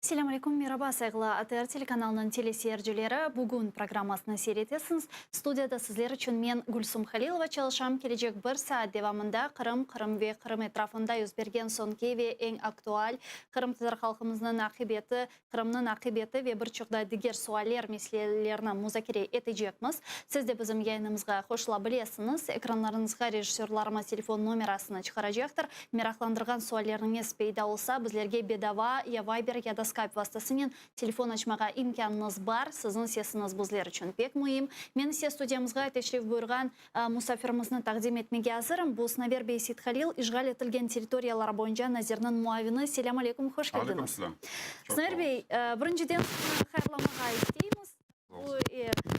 Selâm aleyküm, meraba, sayğılı ATR telekanalınıñ teleseyircileri! Bugün programmasını seyir etesiñiz. Studiyada sizler içün men, Gülsum Halilova, çalışam. Kelecek bir saat devamında Qırım, Qırım ve Qırım etrafında yüz bergen soñki ve eñ aktual qırımtatar halqımıznıñ aqibeti, Qırımnıñ aqibeti ve bir çoq da diger sualler, meselelerni muzakere etecekmiz. Siz de bizim yayınımızğa qoşula bilesiñiz. Ekranlarıñızğa rejissörlarımız telefon nomerasını çıqaracaqtır. Meraqlandırğan sualleriñiz peyda olsa, bizlerge bedava ya Viber, ya da Skype vastasınen telefon açmağa imkânıñız bar. Siziñ sesiñiz bizler içün pek müim. Men ise studiyamızğa teşrif buyurğan Musafirimizni taqdim etmege azırım. Bu Snaver bey Seythalil, işğal etilgen territoriyalar boyunca nazirniñ muavini. Selâm aleyküm, hoş keldiñiz. Aleyküm selâm. Çoq Snaver sağ bey, oluñız. birinciden sizni hayırlamağa isteymiz. Bu,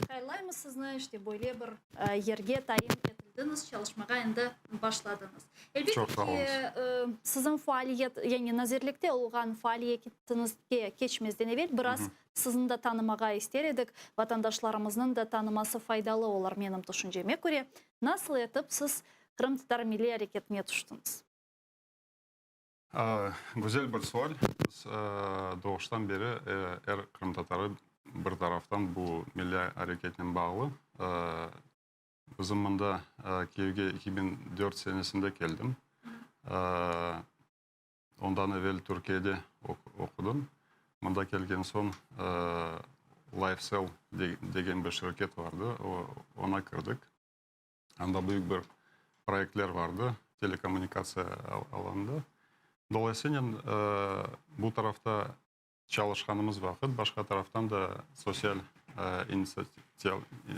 hayırlaymız sizni, işte böyle bir yerge tayin etildiñiz, çalışmağa endi başladıñız. Elbette Çoq sağ ki, oluñız. siziñ faaliyet, yani nazirlikte olğan faaliyetiñizge keçmezden evel biraz Sizni de tanımağa ister edik, vatandaşlarımıznıñ da tanıması faydalı olur, menim tüşünceme köre. Nasıl etip siz qırımtatar milliy areketine tüştüñiz? Güzel bir sual. Biz doğuştan beri er qırımtatarı bir taraftan bu milliy areketnen bağlı. Bizim mında Kiyevge 2004 senesinde keldim. Ondan evel Türkiyede oqudım. Mında kelgen soñ LifeCell degen bir şirket vardı, oña kirdik. Anda büyük bir proyektler vardı telekommunikatsiya alanında. Dolayısınen bu tarafta çalışqanımız vaqıt, başqa taraftan da sosyal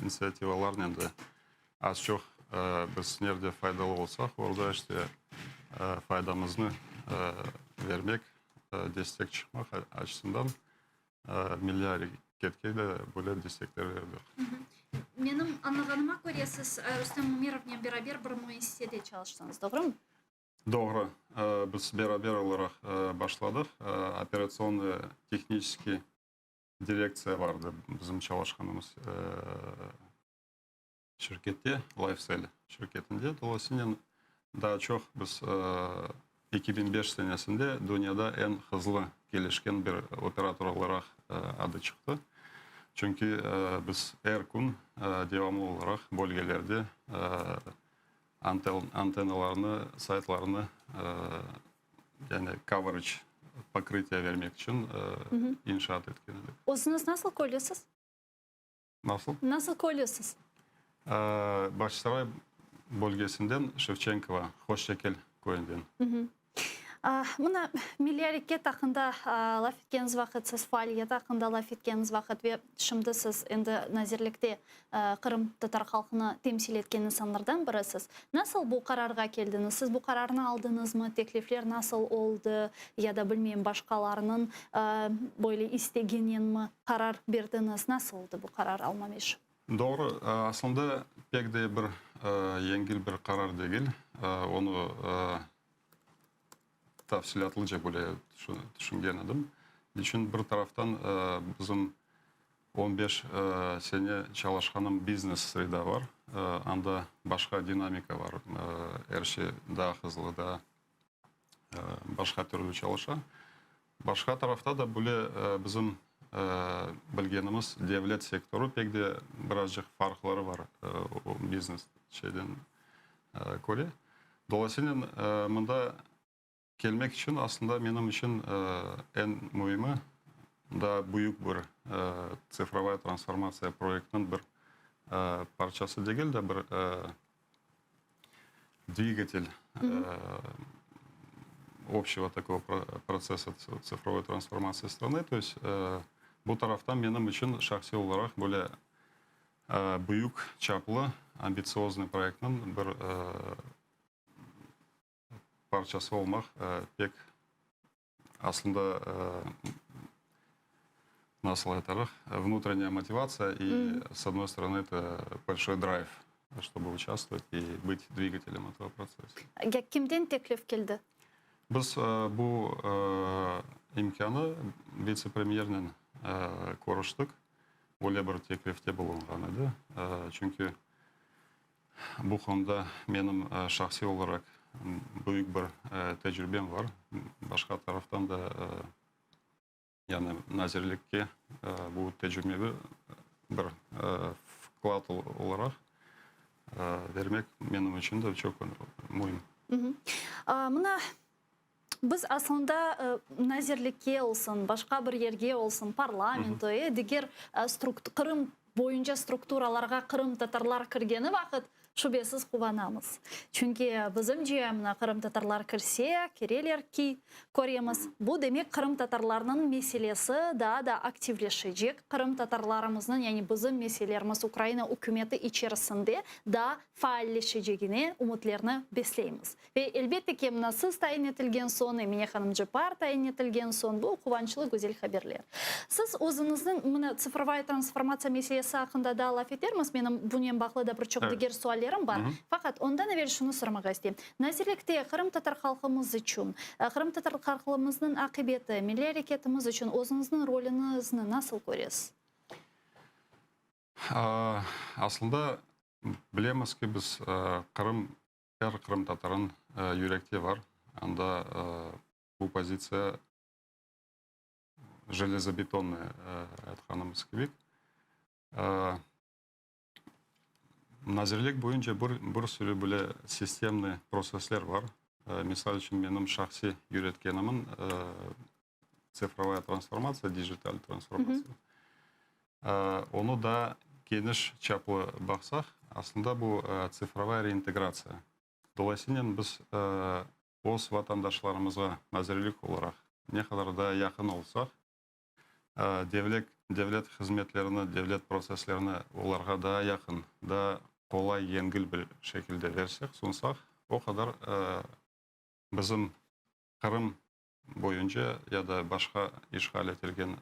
inisiativalarnen de az-çoq biz nerde faydalı olsaq, orada işte faydamıznı vermek, destek çıqmaq açısından milliy areketke de böyle destekler berdik. Menim añlağanıma köre, siz Rustem Umerovnen beraber bir müessisede çalıştıñız, doğrumı? Doğru. Biz beraber olaraq başladıq. Operatsionno-tehniçeskiy direktsiya vardı bizim çalışqanımız şirkette, LifeCell şirketinde. Dolayısınen daa çoq biz 2005 senesinde dünyada eñ hızlı kelişken bir operator olaraq adı çıqtı. Çünki biz er kün devamlı olaraq bölgelerde antennalarnı, saytlarnı, yani coverage, pokrıtiye vermek içün inşaat etken edik. Özüñiz nasıl köylüsiz? Nasıl? Nasıl köylüsiz? Bağçasaray bölgesinden, Şevçenkovo, Hoşçakel köyünden. Mına, milliy areket aqqında laf etkeniz vaqıt, siz faaliyet aqqında laf etkeniz vaqıt ve şimdi siz endi nazirlikte qırımtatar halqını temsil etken insanlardan birisiz. Nasıl bu qararğa keldiñiz? Siz bu qararnı aldıñızmı? Teklifler nasıl oldı? Ya da, bilmeyim, başqalarınıñ böyle isteginenmi qarar berdiñiz? Nasıl oldı bu qarar alma işi? Doğru. Aslında pek de bir yengil bir qarar degil. Onı tafsilâtlıca böyle tüşüngen edim. Niçün bir taraftan bizim 15 sene çalışqanım biznes sreda bar, anda başqa dinamika bar, er şey daa hızlı, daa başqa türlü çalışa. Başqa tarafta da böyle bizim bilgenimiz devlet sektorı pek de birazcıq farqları bar biznes şeyden köre. Dolayısıyla mında kelmek içün aslında menim içün eñ müimi daa büyük bir tsifrovaya transformatsiya proyektiniñ bir parçası degil de, bir dvigatel общего такого процесса цифровой трансформации страны. То есть bu taraftan menim içün şahsiy olaraq böyle büyük çaplı, ambitsioznıy proyektniñ bir parçası olmaq pek aslında, nasıl aytarıq, vnutrennaya motivatsiya i, s odnoy storonu, eto bolşoy drayv, çtobı uçastvovat i bıt dvigatelem etogo protsessa. Ya kimden teklif keldi? Biz bu imkânı vitse-premyernen körüştik. Öyle bir teklifte bulunğan edi. Çünki bu konuda menim şahsiy olaraq büyük bir tecrübem var. Başqa taraftan da. Yani nazirlikke bu tecrübemi bir vklad olaraq bermek menim içün de çoq müim. Mına biz aslında nazirlikke olsun, başqa bir yerge olsun, parlamento, diger Qırım boyunca strukturalarğa qırımtatarlar kirgeni vaqıt şübesiz quvanamız. Çünki bizimce, mına, qırımtatarlar kirse, kireler ki, köremiz, bu demek qırımtatarlarnıñ meselesi daa da aktivleşecek, qırımtatarlarımıznıñ, yani bizim meselelerimiz Ukraina ükümeti içerisinde daa faalleşecegine ümütlerni besleymiz. Ve elbette ki, mına siz tayin etilgen soñ, Emine hanım Ceppar tayin etilgen soñ, bu quvançlı, güzel haberler. Siz özüñizniñ, mına, tsifrovaya transformatsiya meselesi aqqında daa laf etermiz, menim bunen bağlı da bir çoq diger suallerim bar. Faqat ondan evel şunı soramağa isteyim. Nazirlikte qırımtatar halqımız içün, qırımtatar halqımıznıñ aqibeti, milliy areketimiz içün özüñizniñ rolüñizni nasıl köresiz? Aslında, bilemiz ki, biz Qırım Er qırımtatarın yürekte var, anda bu pozitsiya jelezobetonnaya aytqanımız kibi. Nazirlik boyunca bir, bir sürü böyle sistemli prosesler var. Misal içün, menim şahsiy yüretkenimin tsifrovaya transformatsiya, dijital transformatsiya. Onı da keniş çaplı baqsaq, aslında bu tsifrovaya reintegratsiya. Dolayısınen biz öz vatandaşlarımızğa nazirlik olaraq ne qadar da yaqın olsaq, devlet devlet hızmetlerini, devlet proseslerini olarğa daa yaqın, daa qolay, yengil bir şekilde bersek, sunsaq, o qadar bizim Qırım boyunca ya da başqa işğal etilgen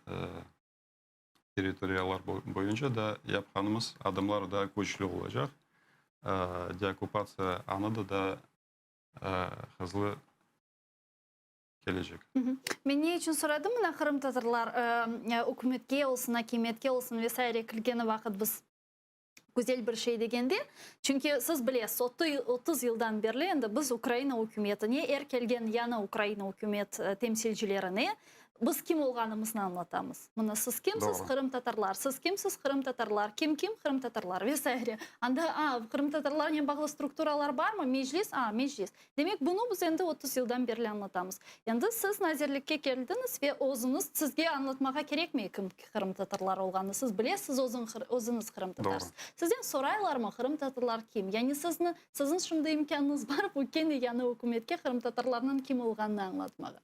territoriyalar boyunca da yapqanımız adımlar daa küçlü olacaq, deokkupatsiya anı da daa hızlı kelecek. Men ne içün soradım, mına qırımtatarlar ükümetke olsun, akimiyetke olsun ve saire kirgeni vaqıt biz güzel bir şey degende, çünki siz bilesiz, 30 yıldan berli endi biz Ukraina ükümetine, er kelgen yañı Ukraina ükümet temsilcilerine biz kim olğanımıznı añlatamız. Mına siz kimsiz, qırımtatarlar, siz kimsiz, qırımtatarlar, kim kim, qırımtatarlar ve saire. Anda, a, qırımtatarlarnen bağlı strukturalar barmı, Meclis, a, Meclis. Demek, bunı biz endi 30 yıldan berli añlatamız. Endi siz nazirlikke keldiñiz ve özüñiz, sizge añlatmağa kerekmey kim qırımtatarlar olğanını, siz bilesiz, özüñiz qırımtatarsız. Sizden soraylarmı, qırımtatarlar kim? Yani sizni, siziñ şimdi imkânıñız bar bu kene yañı ükümetke qırımtatarlarnıñ kim olğanını añlatmağa.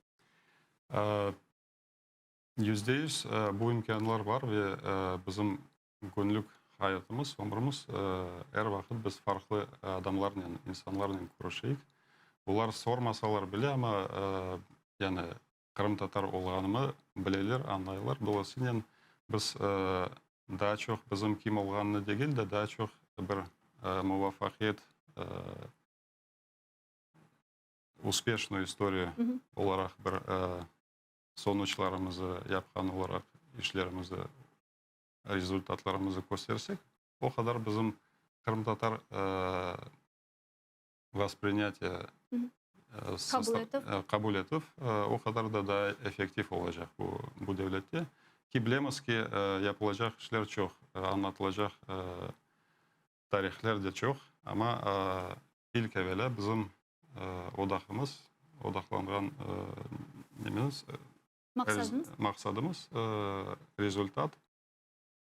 %100 bu imkânlar bar ve bizim Künlük hayatımız, ömrümiz er vaqıt biz farqlı adamlarnen, insanlarnen körüşeyik. Olar sormasalar bile, amma yani qırımtatar olğanımı bileler, añlaylar. Dolayısınen biz daa çoq bizim kim olğanını degil de, daa çoq bir muvafaqiyet, uspeşnıy istoriya olaraq bir sonuçlarımızı yapqan olaraq işlerimizi rezultatlarımızı köstersek, o qadar bizim qırımtatar vosprinyatiye, qabul etüv, o qadar da daa effektiv olacaq bu bu devlette. Ki bilemiz ki, yapılacaq işler çoq, añlatılacaq tarihler de çoq, amma ilk evelâ bizim odaqımız, odaqlanğan nememiz, Maqsadıñız? Maqsadımız, rezultat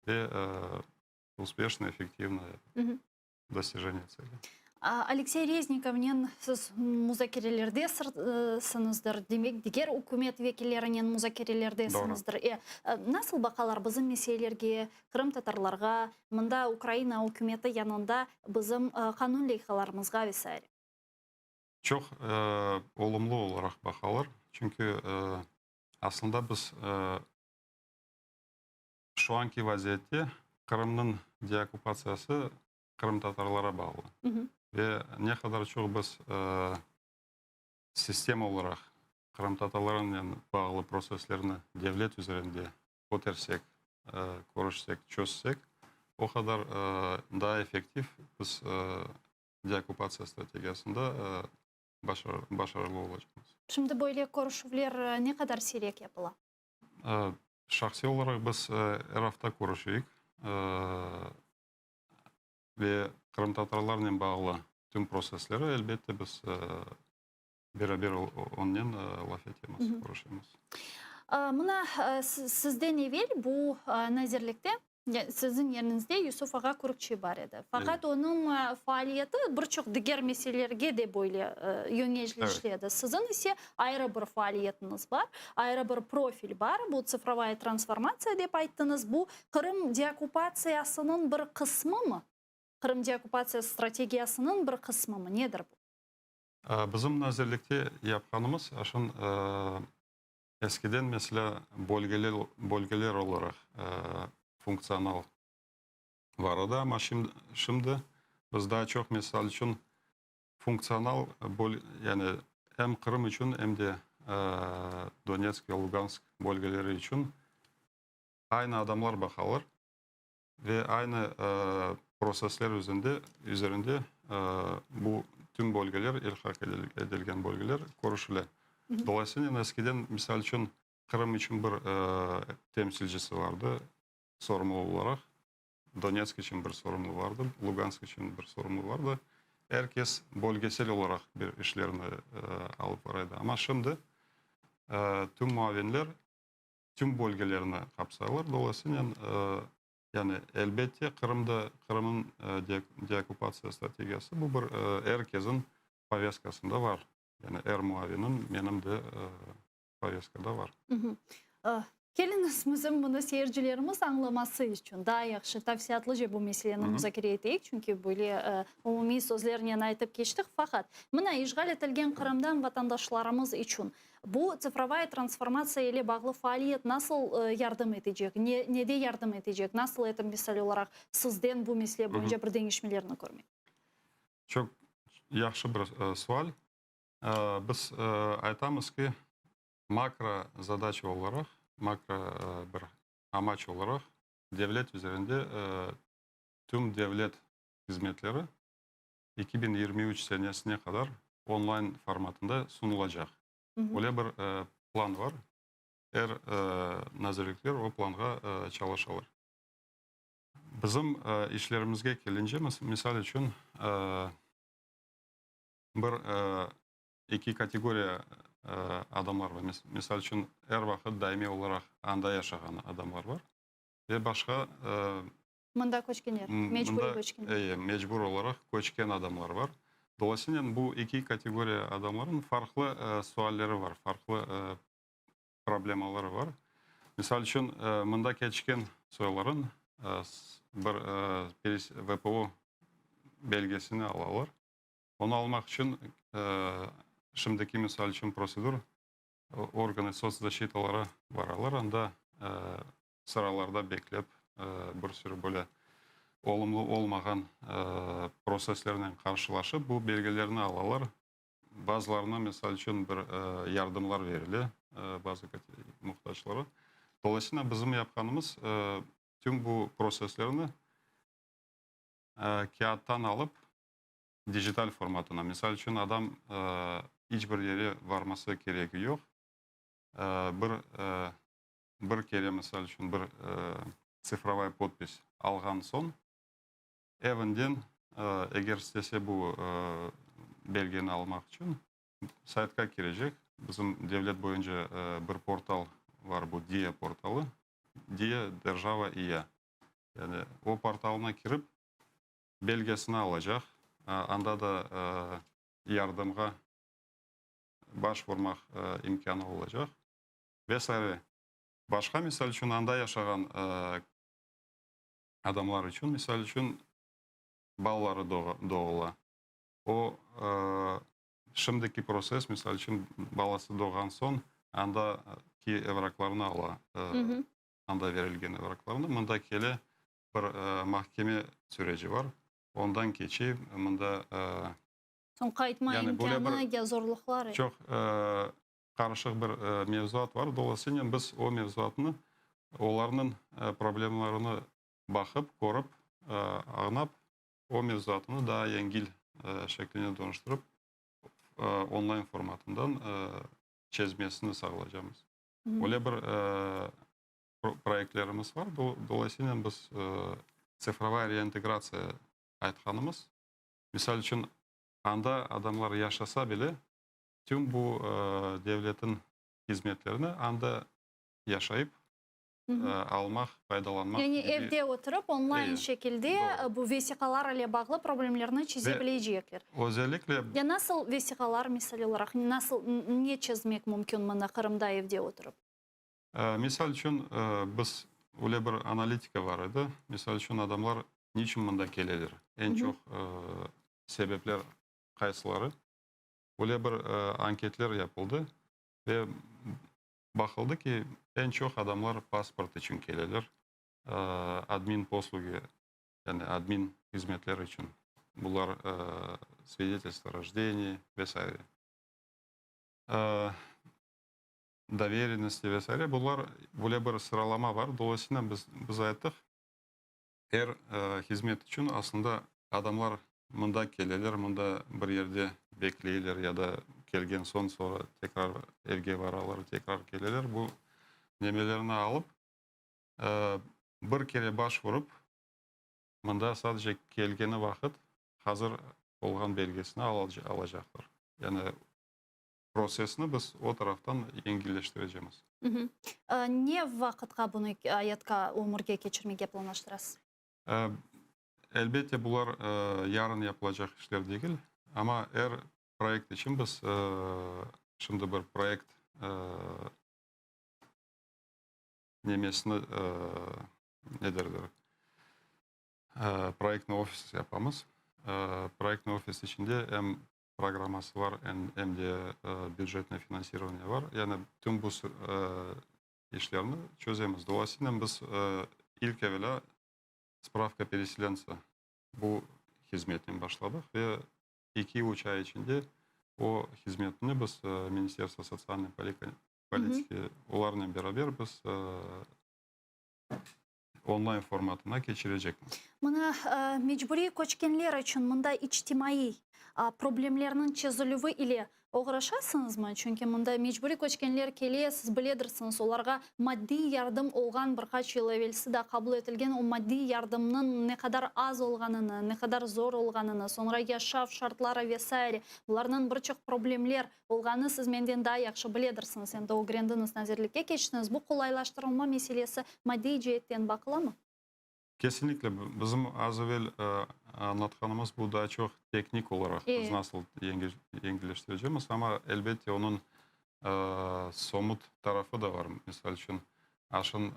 ve uspeşnoye, effektivnoye dostijeniye tseli. Aleksey Reznikovnen siz muzakerelerdesiñizdir, demek, diger ükümet vekillerinen muzakerelerdesiñizdir. E, nasıl baqalar bizim meselelerge, qırımtatarlarğa, mında Ukraina ükümeti yanında bizim qanun leyhalarımızğa ve saire? Çoq olumlu olaraq baqalar, çünki aslında biz şu anki vaziyette Qırımnıñ deokkupatsiyası qırımtatarlara bağlı. Ve ne qadar çoq biz sistema olaraq qırımtatarlarnen bağlı proseslerni devlet üzerinde kötersek, körüşsek, çözsek, o qadar daa effektiv biz deokkupatsiya strategiyasında başarılı olacaqmız. Şimdi böyle körüşüvler ne qadar siyrek yapıla? Şahsiy olaraq biz er afta körüşeyik ve qırımtatarlarnen bağlı tüm prosesleri, elbette, biz beraber onnen laf etemiz, körüşemiz. Mına sizden evel bu nazirlikte, siziñ yeriñizde Yusuf ağa Kürkçi bar edi. Faqat onıñ faaliyeti bir çoq diger meselelerge de böyle yöñelişli edi. Siziñ ise ayrı bir faaliyetiñiz bar, ayrı bir profil bar, bu tsifrovaya transformatsiya dep ayttıñız. Bu Qırım deokkupatsiyasınıñ bir qısmımı? Qırım deokkupatsiyası strategiyasınıñ bir qısmımı? Nedir bu? Bizim nazirlikte yapqanımız aşın eskiden, meselâ, bölgeler bölgeler olaraq funktsional bar edi, amma şimdi biz daa çoq, misal içün, funktsional yani em Qırım içün, em de Donetsk ve Lugansk bölgeleri içün aynı adamlar baqalar ve aynı prosesler üzerinde üzerinde bu tüm bölgeler, ilhaq etilgen bölgeler körüşile. Dolayısınen eskiden, misal içün, Qırım içün bir temsilcisi vardı, sorumlu olaraq, Donetsk içün bir sorumlu vardı, Lugansk içün bir sorumlu vardı. Er kes bölgesel olaraq bir işlerini alıp bara edi. Amma şimdi tüm muavinler tüm bölgelerni qapsaylar. Dolayısınen, yani, elbette, Qırımda, Qırımnıñ deokkupatsiya strategiyası bu bir er kesin povestkasında bar. Yani er muaviniñ, menim de povestkada bar. Keliñiz, bizim bunı seyircilerimiz añlaması içün daa yahşı, tafsilâtlıca bu meseleni muzakere eteyik, çünki böyle umumiy sözlernen aytıp keçtik. Faqat, mına, işğal etilgen Qırımdan vatandaşlarımız içün bu tsifrovaya transformatsiya ile bağlı faaliyet nasıl yardım etecek, ne nede yardım etecek, nasıl etip, misal olaraq, sizden bu mesele boyunca bir deñişmelerni körmek? Çoq yahşı bir sual. Biz aytamız ki, makro zadaça olaraq, makro bir amaç olaraq devlet üzerinde tüm devlet hizmetleri 2023 senesine qadar online formatında sunulacaq. Öyle bir plan bar. Er nazirlikler o planğa çalışalar. Bizim işlerimizge kelince, misal içün, bir eki kategoriya adamlar bar. Misal içün, er vaqıt daimiy olaraq anda yaşağan adamlar bar ve başqa Mında köçkenler, mecburiy köçkenler. Eye, mecbur olaraq köçken adamlar bar. Dolayısınen bu eki kategoriya adamlarnıñ farqlı sualleri bar, farqlı problemaları bar. Misal içün, mında keçken soyların bir VPO belgesini alalar. Onı almaq içün şimdiki, misal içün, prosedur, organı sotszaşitalara baralar, anda sıralarda beklep, bir sürü böyle olumlu olmağan proseslernen qarşılaşıp, bu belgelerni alalar. Bazılarına, misal içün, bir yardımlar berile, bazı muhtaclara. Dolayısıyla, bizim yapqanımız, tüm bu proseslerni kâğıttan alıp, dijital formatına. Misal içün, adam iç bir yere varması keregi yoq. Bir bir kere, misal içün, bir tsifrovaya podpis alğan soñ, evinden, eger istese bu belgeni almaq içün, saytqa kirecek. Bizim devlet boyunca bir portal bar, bu Diia portalı, Diia, Derjava, İya. Yani o portalına kirip, belgesini alacaq, anda da yardımğa baş vurmaq imkânı olacaq ve saire. Başqa, misal içün, anda yaşağan adamlar içün, misal içün, balaları doğula. O, şimdiki proses, misal içün, balası doğğan soñ, andaki evraklarnı ala, anda berilgen evraklarnı, mında kele, bir mahkeme süreci bar, ondan keçe, mında. Soñ qaytma imkânı ya zorluqlar. Çoq qarışıq bir mevzuat bar. Dolayısınen biz o mevzuatnı, olarnıñ problemlerini baqıp, körip, añlap, o mevzuatnı daa yengil şekline dönüştirip, online formatından çezmesini sağlaycamız. Öyle bir proyektlerimiz var. Dolayısıyla biz tsifrovaya reintegratsiya aytqanımız, misal içün, anda adamlar yaşasa bile, tüm bu devletniñ hizmetlerini anda yaşayıp almaq, faydalanmaq. Yani evde oturıp, online şekilde bu vesiqalar ile bağlı problemlerni çeze bilecekler. Özellikle. Ya nasıl vesiqalar, misal olaraq, nasıl, ne çezmek mümkün mında Qırımda evde oturıp? Misal içün, biz, öyle bir analitika bar edi. Misal içün, adamlar niçün mında keleler? Eñ çoq sebepler qaysıları? Öyle bir anketler yapıldı ve baqıldı ki, eñ çoq adamlar pasport içün keleler, admin poslugi, yani admin hizmetler içün, bular svidetelstvo o rojdenii ve saire, doverennosti ve saire, bular böyle bir sıralama bar. Dolayısıyla biz ayttıq, er hizmet içün aslında adamlar mında keleler, mında bir yerde bekleyler ya da kelgen soñ sonra tekrar evge baralar, tekrar keleler. Bu nemelerni alıp, bir kere başvurıp, mında sadece kelgeni vaqıt hazır olğan belgisini alacaqlar. Yani prosesni biz o taraftan yengilleştirecemiz. Ne vaqıtqa bunı ayatqa, ömürge keçirmege planlaştırasız? Elbette, bular yarın yapılacaq işler degil, amma er proyekt içün biz şimdi bir proyekt nemesini, ne derler, proyektniy ofis yapamız. Proyektniy ofis içinde em programması bar, em de bücetniy finansирование bar. Yani tüm bu işlerni çözemiz. Dolayısıyla biz ilk evelâ spravka pereselentsa bu hizmetnen başladıq ve 2-3 ay içinde o hizmetni biz Ministerstvo sotsialnoy politiki olarnen beraber biz online formatına keçirecekmiz. Mına mecburiy köçkenler içün mında içtimaiy problemlerniñ çezilüvi ile oğraşasıñızmı? Çünki mında mecburiy köçkenler kele, siz biledirsiñiz, olarğa maddiy yardım olğan bir qaç yıl evelsi da qabul etilgen o maddiy yardımnıñ ne qadar az olğanını, ne qadar zor olğanını, soñra yaşav şartları ve saire, bularnıñ bir çoq problemler olğanını siz menden daa yahşı biledirsiñiz. Endi ögrendiñiz, nazirlikke keçtiñiz. Bu qolaylaştırılma meselesi maddiy ceetten baqılamı? Kesinlikle. Bizim az evel añlatqanımız bu daa çoq teknik olaraq biz nasıl yengilleştirecemiz, amma elbette onıñ somut tarafı da bar. Misal içün, aşın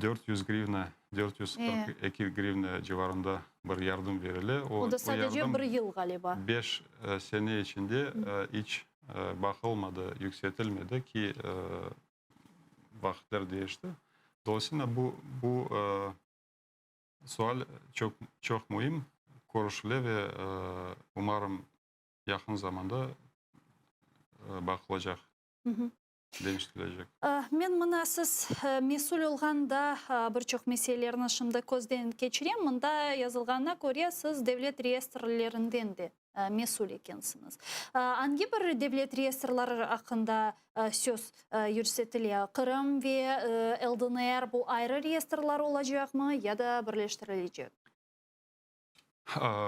400 grivna, 442 grivna civarında bir yardım berile. O da sadece bir yıl ğaliba. 5 sene içinde iç baqılmadı, yüksetilmedi ki, vaqıtlar değişti. Dolayısıyla bu sual çoq, çoq müim körüşüle ve umarım yaqın zamanda baqılacaq, deñiştirilecek. Men mına siz mesül olğan da bir çoq meselelerni şimdi közden keçirem. Mında yazılğanına köre, siz devlet reyestrlerinden de mesül ekensiñiz. Angi bir devlet reyestrleri aqqında söz yürsetile? Qırım ve LDNR bu ayrı reyestrler olacaqmı ya da birleştirilecek?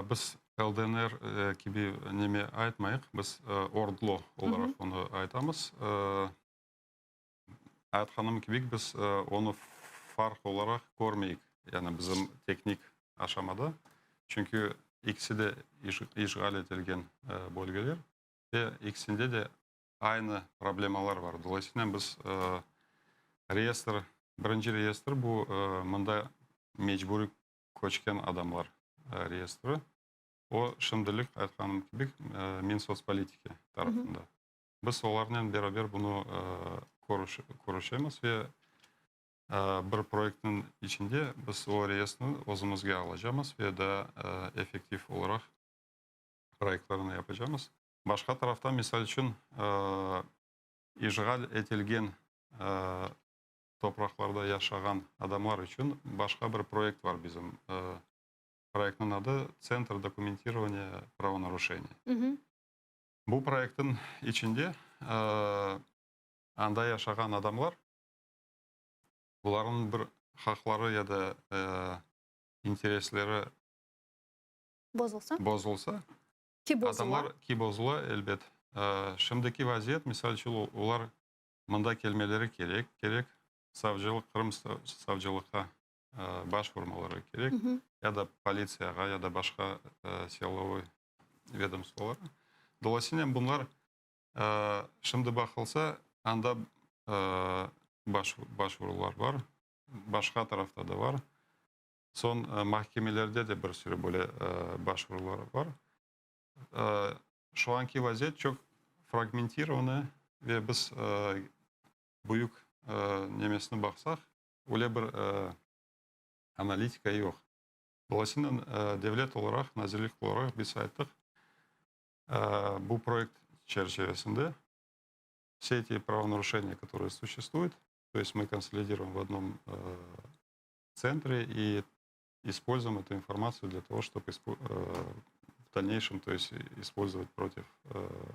Biz LDNR kibi neme aytmayıq, biz ORDLO olaraq onı aytamız. Aytqanım kibi, biz onı farq olaraq körmeyik, yani bizim teknik aşamada, çünki ikisi de işğal etilgen bölgeler ve ikisinde de aynı problemalar bar. Dolayısıyla biz reyestr, birinci reyestr bu mında mecburiy köçken adamlar reyestri, o şimdilik, aytqanım kibi, Minsotspolitiki tarafında. Biz olarnen beraber bunı körüşemiz ve bir proyektniñ içinde biz o reyestrni özümizge alacamız ve daa effektiv olaraq proyektlerni yapacamız. Başqa taraftan, misal içün, işğal etilgen topraqlarda yaşağan adamlar içün başqa bir proyekt bar bizim. Proyektniñ adı Tsentr dokumentirovaniya pravonaruşeniy. Bu proyektniñ içinde. Anda yaşağan adamlar, bularnıñ bir haqları ya da interesleri Bozulsa? Bozulsa. Ki bozula. Adamlar ki bozula, elbet. Şimdiki vaziyet, misal içün, olar mında kelmeleri kerek, kerek, savcılıq, Qırım savcılıqqa baş vurmaları kerek, ya da politsiyağa, ya da başqa silovoy vedomstvolarğa. Dolayısınen bunlar şimdi baqılsa, anda başvurular bar, başqa tarafta da bar. Soñ mahkemelerde de bir sürü böyle başvurular bar. Şu anki vaziyet çoq fragmentirovanı ve biz büyük nemesini baqsaq, öyle bir analitika yoq. Dolayısıyla devlet olaraq, nazirlik olaraq biz ayttıq, bu proyekt çerçevesinde все эти правонарушения, которые существуют, то есть мы консолидируем в одном центре и используем эту информацию для того, чтобы в дальнейшем, то есть, использовать против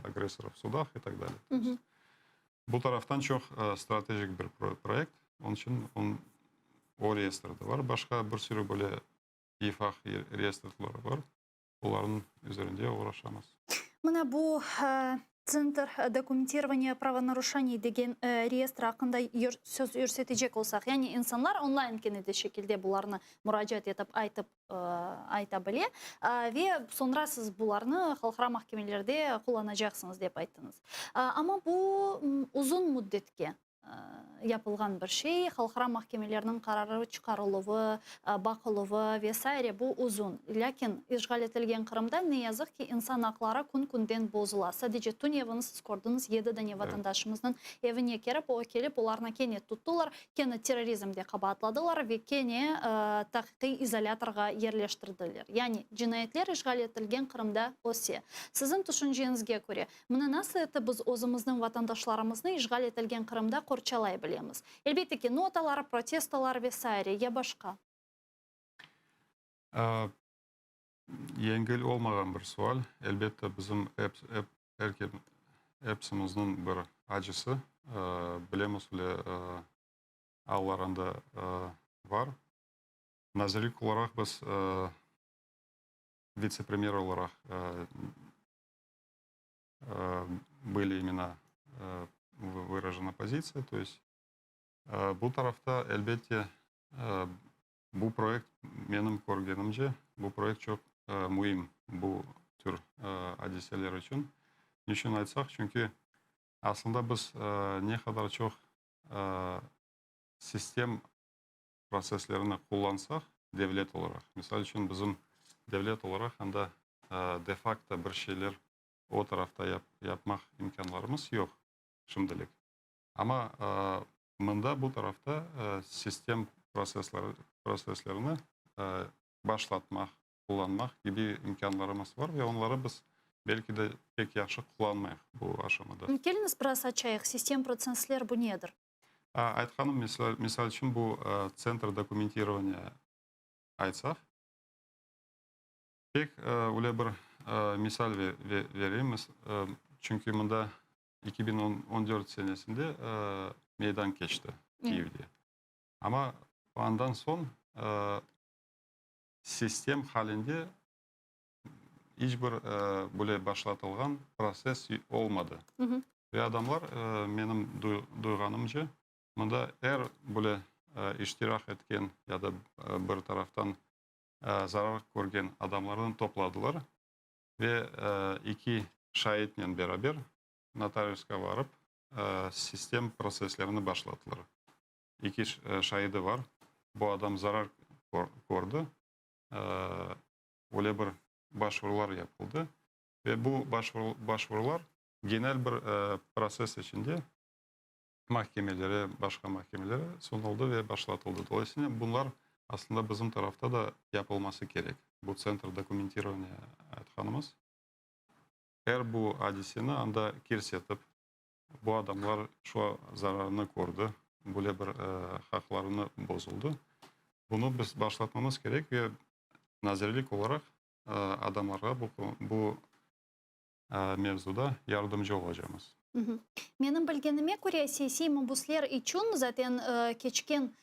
агрессоров в судах и так далее. То есть, bu taraftan çoq strategik bir proyekt, onıñ içün o reyestrde bar. Başqa bir sürü böyle İİFAH reyestrleri bar, olarnıñ üzerinde oğraşamız. Mına bu Tsentr dokumentirovaniya pravonaruşeniy degen reyestr aqqında söz yürsetecek olsaq, yani insanlar onlayn kene de şekilde bularnı muracaat etip aytıp ayta bile ve soñra siz bularnı halqara mahkemelerde qullanacaqsıñız dep ayttıñız. Amma bu uzun müddetke yapılğan bir şey, halqara mahkemelerniñ qararı çıqarıluvı, baqıluvı ve saire bu uzun. Lâkin işğal etilgen Qırımda, ne yazıq ki, insan aqları kün-künden bozula. Sadece tünevin siz kördiñiz, yedi dane vatandaşımıznıñ evine kirip, o kelip, olarnı kene tuttılar, kene terrorizmde qabaatladılar ve kene taqiqiy izolâtorğa yerleştirdiler. Yani cinayetler işğal etilgen Qırımda öse. Siziñ tüşünceñizge köre, Mına nasıl etip biz özümizniñ vatandaşlarımıznı işğal etilgen Qırımda qorçalay bilemiz? Elbette ki, notalar, protestolar ve saire, ya başqa? Yengil olmağan bir sual. Elbette, bizim epsimizniñ bir acısı, bilemiz, öyle allar anda bar. Nazirlik olaraq biz vitse-premyer olaraq были именно выражена позиция. То есть bu tarafta, elbette, bu proyekt, menim körgenimce, bu proyekt çoq müim bu tür adiseler içün. Niçün aytsaq, çünki aslında biz ne qadar çoq sistem protsesslerini qullansaq, devlet olaraq, misal içün, bizim devlet olaraq anda de-fakto bir şeyler o tarafta yapmaq imkânlarımız yoq şimdilik. Amma mında, bu tarafta sistem protsesslerini başlatmaq, qullanmaq kibi imkânlarımız bar ve onları biz belki de pek yahşı qullanmayıq bu aşamada. Keliñiz, biraz açayıq, sistem protsessler bu nedir? Aytqanım, misal içün, bu tsentr dokumentirovaniya aytsaq, pek öyle bir misal vereyim, çünki mında 2014 senesinde meydan keçti Kiyevde. Amma andan soñ sistem halinde iç bir böyle başlatılğan protsess olmadı. Ve adamlar, menim duyğanımca, mında er böyle iştirak etken ya da bir taraftan zarar körgen adamlarnı topladılar ve eki şaitnen beraber notariusqa barıp, sistem protsesslerini başlattılar. Eki şaidi bar, bu adam zarar kördi, öyle bir başvurular yapıldı ve bu başvurular genel bir protsess içinde mahkemelere, başqa mahkemelere sunuldı ve başlatıldı. Dolayısıyla bunlar aslında bizim tarafta da yapılması kerek. Bu tsentr dokumentirovaniya aytqanımız. Er bu adiseni anda kirsetip, bu adamlar şu zararnı kördi, böyle bir haqlarını bozuldı. Bunı biz başlatmamız kerek ve nazirlik olaraq adamlarğa bu mevzuda yardımcı olacamız. Menim bilgenime köre, siyasiy mabusler içün zaten keçken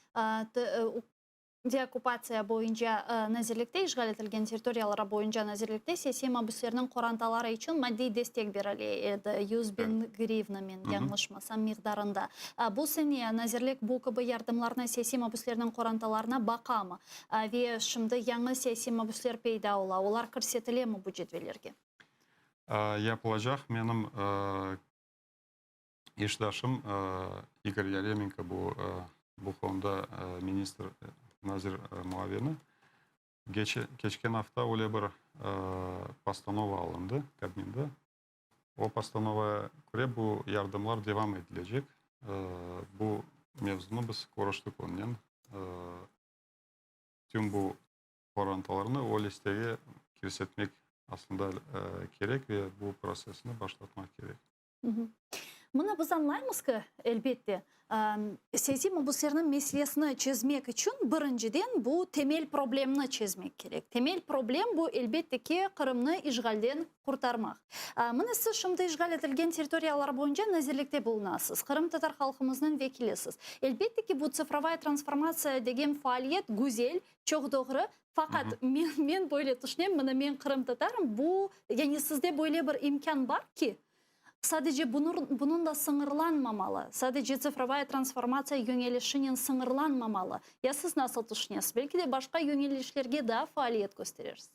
deokkupatsiya boyunca nazirlikte, işğal etilgen territoriyalara boyunca nazirlikte siyasiy mabuslerniñ qorantaları içün maddiy destek berile edi, 100 biñ grivna, men yañlışmasam, miqdarında. Bu sene nazirlik bu kibi yardımlarnı siyasiy mabuslerniñ qorantalarına baqamı? Ve şimdi yañı siyasiy mabusler peyda ola, olar kirsetilemi bu cedvellerge? Yapılacaq. Menim işdaşım İgor Yaremenko bu konuda ministr, nazir muavini. Keçken afta öyle bir постанова alındı Kabminde. O postanovaya köre bu yardımlar devam etilecek. Bu mevzunı biz körüştik onnen. Tüm bu qorantalarnı o listege kirsetmek aslında kerek ve bu protsessni başlatmaq kerek. Mına biz añlaymız ki, elbette, siyasiy mabuslerniñ meselesini çezmek içün birinciden bu temel problemni çezmek kerek. Temel problem bu, elbette ki, Qırımnı işğalden qurtarmaq. Mına siz şimdi işğal etilgen territoriyalar boyunca nazirlikte bulunasız, qırımtatar halqımıznıñ vekilisiz. Elbette ki, bu tsifrovaya transformatsiya degen faaliyet güzel, çoq doğru, faqat men böyle tüşünem, mına men qırımtatarım, bu, yani sizde böyle bir imkân bar ki, sadece bunıñla sıñırlanmamalı, sadece tsifrovaya transformatsiya yöñelişinen sıñırlanmamalı. Ya siz nasıl tüşünesiz? Belki de başqa yöñelişlerge daa faaliyet kösterersiz?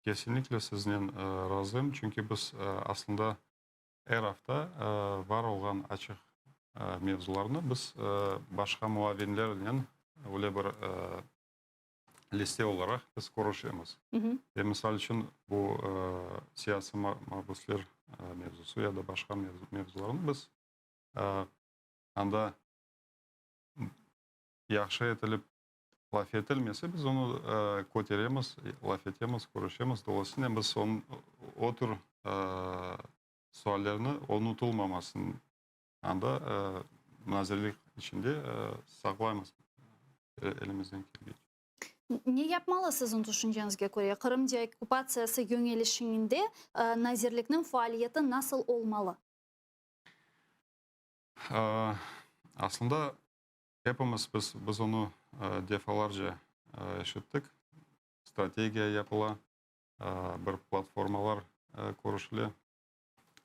Kesinlikle siznen razım, çünki biz aslında er afta bar olğan açıq mevzularnı biz başqa muavinlernen öyle bir liste olaraq biz körüşemiz. Ve misal içün bu siyasiy mabusler mevzusı ya da başqa mevzularnı biz anda yahşı etilip laf etilmese, biz onı köteremiz, laf etemiz, körüşemiz. Dolayısıyla biz o tür suallerni unutılmamasın anda nazirlik içinde saqlaymız elimizden kelgence. Ne yapmalı siziñ tüşünceñizge köre? Qırım deokkupatsiyası yöñelişinde nazirlikniñ faaliyeti nasıl olmalı? Aslında epimiz biz onı defalarca eşittik. Strategiya yapıla, bir platformalar körüşile.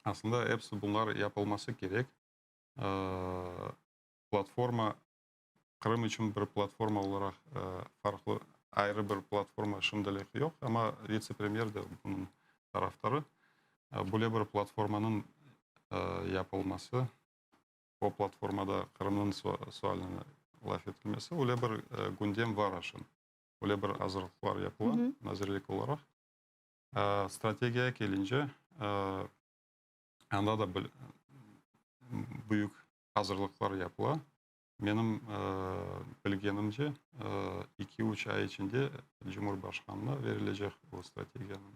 Aslında episi bunlar yapılması kerek. Platforma Qırım içün bir platforma olaraq farqlı ayrı bir platforma şimdilik yoq, amma vitse-premyer de bunıñ tarafdarı. Böyle bir platformanıñ yapılması, o platformada Qırımnıñ sualini laf etilmesi, öyle bir gündem var aşın. Öyle bir azırlıqlar yapıla nazirlik olaraq. Strategiyaya kelince, anda da büyük azırlıqlar yapıla. Menim bilgenimce, 2-3 ay içinde Cumhurbaşqanına verilecek bu strategiyanıñ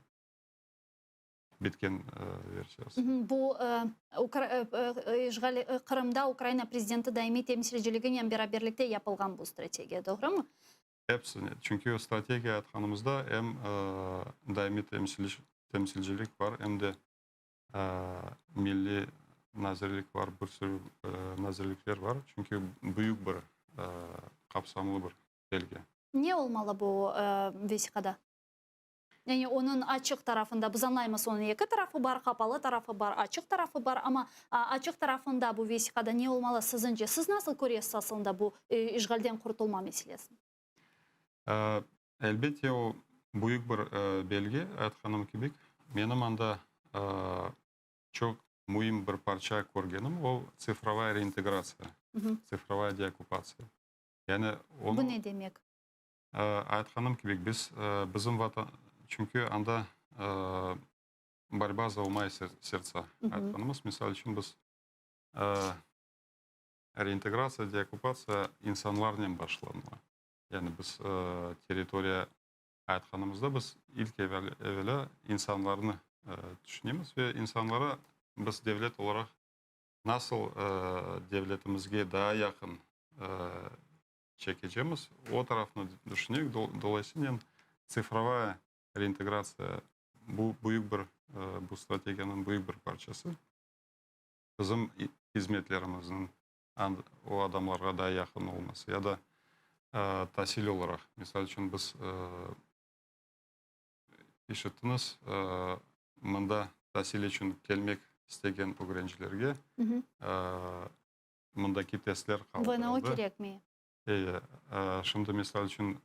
bitken versiyası. Bu işğal Qırımda Ukraina prezidenti daimiy temsilciliginen beraberlikte yapılğan bu strategiya, doğrumı? Epsini. Çünki strategiya aytqanımızda em daimiy temsilcilik bar, em de milliy nazirlik bar, bir sürü nazirlikler bar. Çünki büyük bir, qapsamlı bir belge. Ne olmalı bu vesiqada? Yani onıñ açıq tarafında, biz añlaymız, onıñ eki tarafı bar, qapalı tarafı bar, açıq tarafı bar, amma açıq tarafında bu vesiqada ne olmalı siziñce? Siz nasıl köresiz aslında bu işğalden qurtulma meselesini? Elbette, o büyük bir belge, aytqanım kibi. Menim anda çoq müim bir parça körgenim, o tsifrovaya reintegratsiya, tsifrovaya deokkupatsiya. Yani onı. Bu ne demek? Aytqanım kibi, biz bizim vatan, çünki anda борьба за ума и сердца aytqanımız, misal içün, biz reintegratsiya, deokkupatsiya insanlarnen başlanıla. Yani biz territoriya aytqanımızda biz ilk evelâ insanlarnı tüşünemiz ve insanlara biz devlet olaraq nasıl devletimizge daa yaqın çekecemiz, o tarafnı düşüneyik. Dolayısınen tsifrovaya reintegratsiya bu büyük bir, bu strategiyanıñ büyük bir parçası. Bizim hizmetlerimizniñ o adamlarğa daa yaqın olması ya da tasil olaraq. Misal içün, biz işittiñiz, mında tasil içün kelmek istegen ögrencilerge mındaki testler qaldırıldı. VNO kerekmey. Eye. Şimdi, misal içün,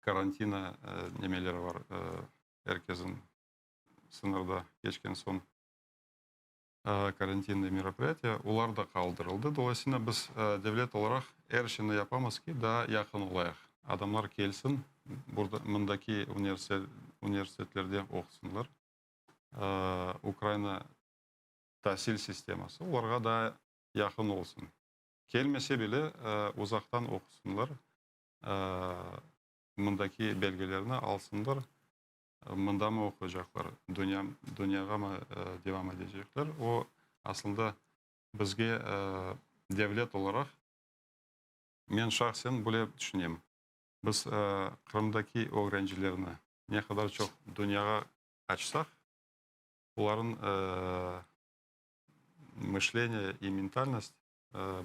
karantina nemeleri bar, er kesin sıñırda keçken soñ karantinnıy meropriyatiya, olar da qaldırıldı. Dolayısıyla biz devlet olaraq er şeyni yapamız ki, daa yaqın olayıq. Adamlar kelsin, burada, mındaki universitetlerde oqusınlar. Ukraina tasil sisteması olarğa daa yaqın olsun. Kelmese bile, uzaqtan oqusınlar, mındaki belgelerni alsınlar. Mındamı oquycaqlar, dünya, dünyağamı devam edecekler, o, aslında, bizge devlet olaraq, men şahsen böyle tüşünem, biz Qırımdaki öğrencilerni ne qadar çoq dünyağa açsaq, olarnıñ mıшление и mentalnost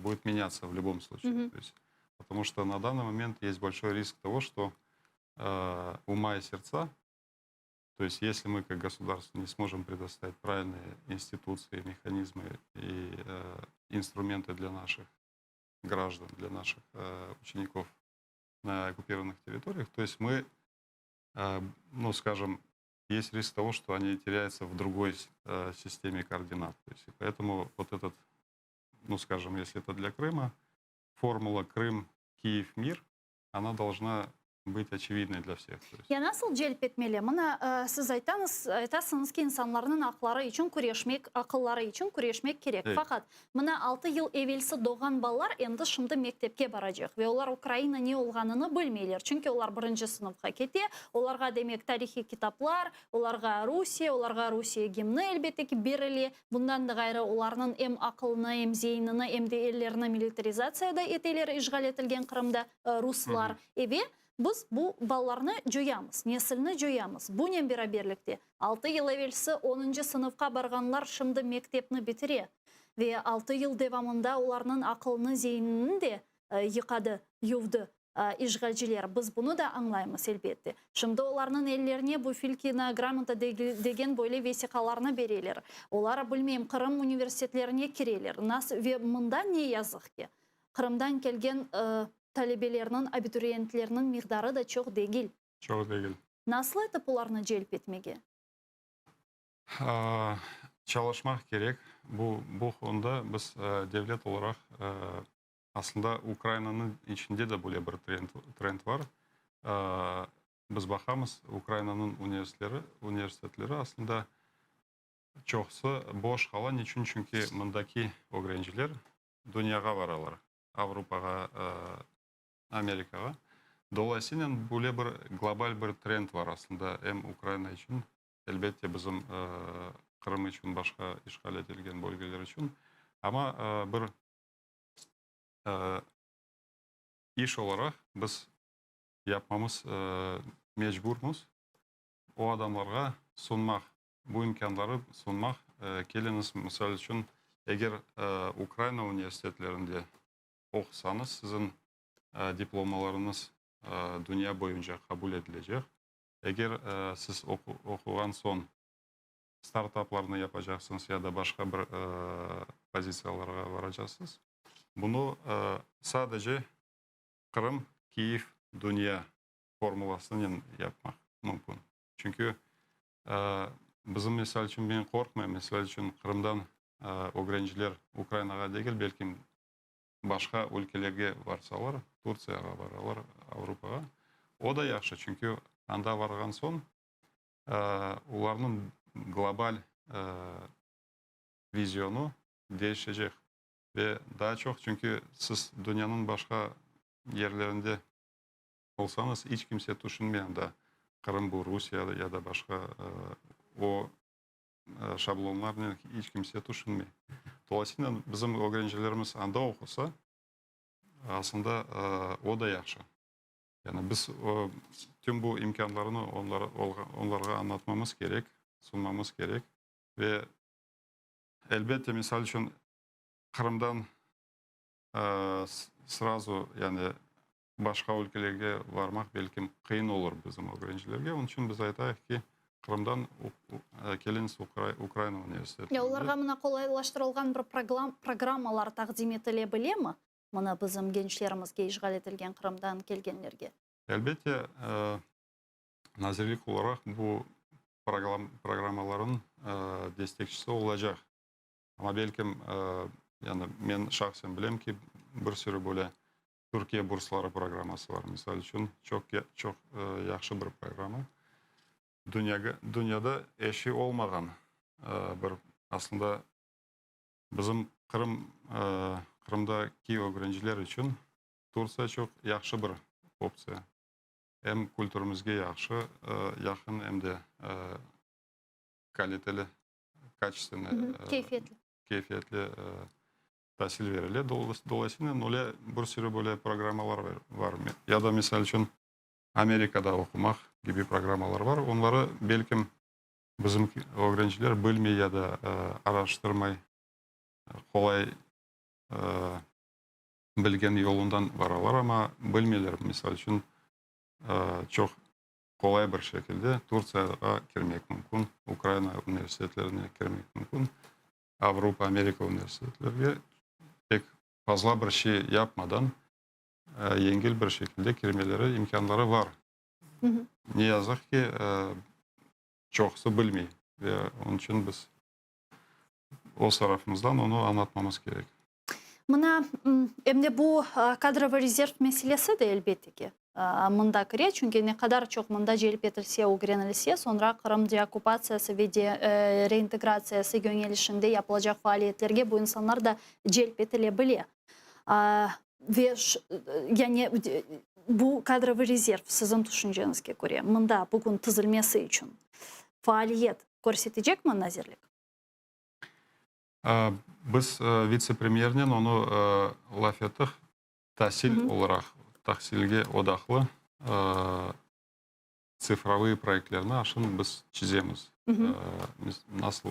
будет меняться в любом случае. То есть, потому что на данный момент есть большой риск того, что ума и сердца, то есть если мы как государство не сможем предоставить правильные институции, механизмы и инструменты для наших граждан, для наших учеников на оккупированных территориях, то есть мы, ну, скажем, есть риск того, что они теряются в другой системе координат. То есть, и поэтому вот этот, ну, скажем, если это для Крыма, формула Крым, Киев, мир, она должна быть очевидной для всех. То есть, Ya nasıl celp etmeli? Mına siz aytañız, aytasıñız ki, insanlarnıñ aqları içün küreşmek, aqılları içün küreşmek kerek. Evet. Faqat mına 6 yıl evelsi doğğan balalar endi şimdi mektepke baracaq ve olar Ukraina ne olğanını bilmeyler. Çünki olar birinci sınıfqa kete, olarğa demek tarihiy kitaplar, olarğa Rusiye, olarğa Rusiye gimni elbette ki berile. Bundan da ğayrı olarnıñ em aqılını, em zeinini, em de ellerini militarizatsiya da eteler işğal etilgen Qırımda ruslar. Ve biz bu balalarnı coyamız, nesilni coyamız. Bunen beraberlikte 6 yıl evelsi 10-ncı sınıfqa barğanlar şimdi mektepni bitire ve 6 yıl devamında olarnıñ aqılını, zeinini de yıqadı, yuvdı işğalciler. Biz bunı da añlaymız, elbette. Şimdi olarnıñ ellerine bu Filkina gramota degen böyle vesiqalarnı bereler. Olar, bilmeyim, Qırım universitetlerine kireler. Nasıl ve mında ne yazıq ki, Qırımdan kelgen talebelerniñ, abituriyentlerniñ miqdarı da çoq degil. Çoq degil. Nasıl etip olarnı celp etmege? Çalışmaq kerek. Bu, bu konuda biz devlet olaraq aslında Ukrainanıñ içinde de böyle bir trend, trend bar. Biz baqamız, Ukrainanıñ universitetleri, universitetleri aslında çoqusı boş qala. Niçün? Çünki mındaki ögrenciler dünyağa baralar, Avropağa, Amerikağa. Dolayısıyla böyle bir global bir trend var aslında em Ukraina içün, elbette bizim Qırım içün, başqa işğal etilgen bölgeler içün. Amma bir iş olaraq biz yapmamız mecburmız. O adamlarğa sunmaq, bu imkânları sunmaq. Keliñiz, misal içün, eger Ukraina universitetlerinde oqusañız, siziñ diplomalarıñız dünya boyunca qabul etilecek. Eger siz oquğan soñ startaplarnı yapacaqsıñız ya da başqa bir pozitsiyalarğa varacaqsız, bunı sadece Qırım, Kiyev, dünya formulasınen yapmaq mümkün. Çünki bizim, misal içün, men qorqmayım, misal içün, Qırımdan ögrenciler Ukrainağa degil, belki başqa ülkelerge varsalar, Turtsiyağa baralar, Avropağa, o da yahşı, çünki anda varğan soñ olarnıñ global vizyonu değişecek. Ve daa çoq, çünki siz dünyanıñ başqa yerlerinde olsañız, iç kimse tüşünmey anda Qırım bu Rusiye ya da başqa o şablonlarnen iç kimse tüşünmey. Dolayısıyla bizim ögrencilerimiz anda oqusa, aslında o da yahşı. Yani biz tüm bu imkânlarnı onlarğa añlatmamız kerek, sunmamız kerek ve. Elbette, misal içün, Qırımdan srazu, yani başqa ülkelerge varmaq belkim qıyın olur bizim ögrencilerge. Onıñ içün biz aytayıq ki, Qırımdan keliñiz Ukraina universitetine. Ya olarğa mına qolaylaştırılğan bir programmalar taqdim etile bilemi, mına bizim gençlerimizge, işğal etilgen Qırımdan kelgenlerge? Elbette, nazirlik olaraq bu programmalarnıñ destekçisi olacaq. Amma belkim, yani men şahsen bilem ki, bir sürü böyle Türkiye bursları programması bar, misal içün, çoq çoq yahşı bir programma. Dünyaga, dünyada eşi olmağan bir, aslında, bizim Qırım, Qırımdaki ögrenciler içün Turtsiya çoq yahşı bir optsiya. Em kültürimizge yahşı, yaqın, em de kaliteli, kaçestvennıy, keyfiyetli, keyfiyetli tasil berile. Dolayısıyla öyle bir sürü böyle programmalar var. Ya da, misal içün, Amerikada oqumaq kibi programmalar var. Onları, belkim, bizim ögrenciler bilmey ya da araştırmay, qolay bilgen yolundan baralar, amma bilmeyler, misal içün, çoq qolay bir şekilde Turtsiyağa kirmek mümkün, Ukraina universitetlerine kirmek mümkün. Avropa, Amerika universitetlerge pek fazla bir şey yapmadan, yengil bir şekilde kirmeleri imkânları bar. Ne yazıq ki, çoqusı bilmey ve onıñ içün biz öz tarafımızdan onı añlatmamız kerek. Mına, em de bu kadrovıy rezerv meselesi de, elbette ki, mında kire, çünki ne qadar çoq mında celp etilse, ögrenilse, soñra Qırım deokkupatsiyası ve de reintegratsiyası yöñelişinde yapılacaq faaliyetlerge bu insanlar da celp etile bile. Ve, yani, bu kadrovıy rezerv, siziñ tüşünceñizge köre, mında bugün tizilmesi içün faaliyet körsetecekmi nazirlik? Biz vitse-premyernen onı laf ettik. Tasil olaraq, tahsilge odaqlı tsifrovıy proyektlerni aşın biz çizemiz. Nasıl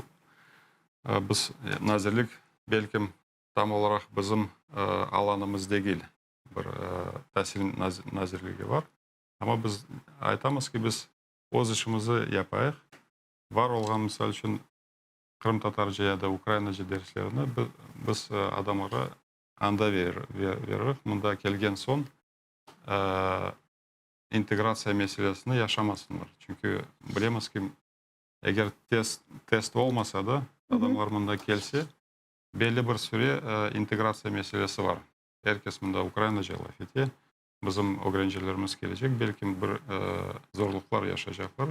biz, nazirlik, belkim, tam olaraq bizim alanımız degil, bir tasil nazirligi bar. Amma biz aytamız ki, biz öz işimizi yapayıq. Bar olğan, misal içün, qırımtatarca ya da ukrainaca derslerini biz adamlara Anda veririk, mında kelgen soñ integratsiya meselesini yaşamasınlar. Çünki bilemiz ki, eger test test olmasa da, adamlar mında kelse, belli bir süre integratsiya meselesi bar. Er kes mında ukrainaca laf ete, bizim ögrencilerimiz kelecek, belki bir zorluqlar yaşaycaqlar.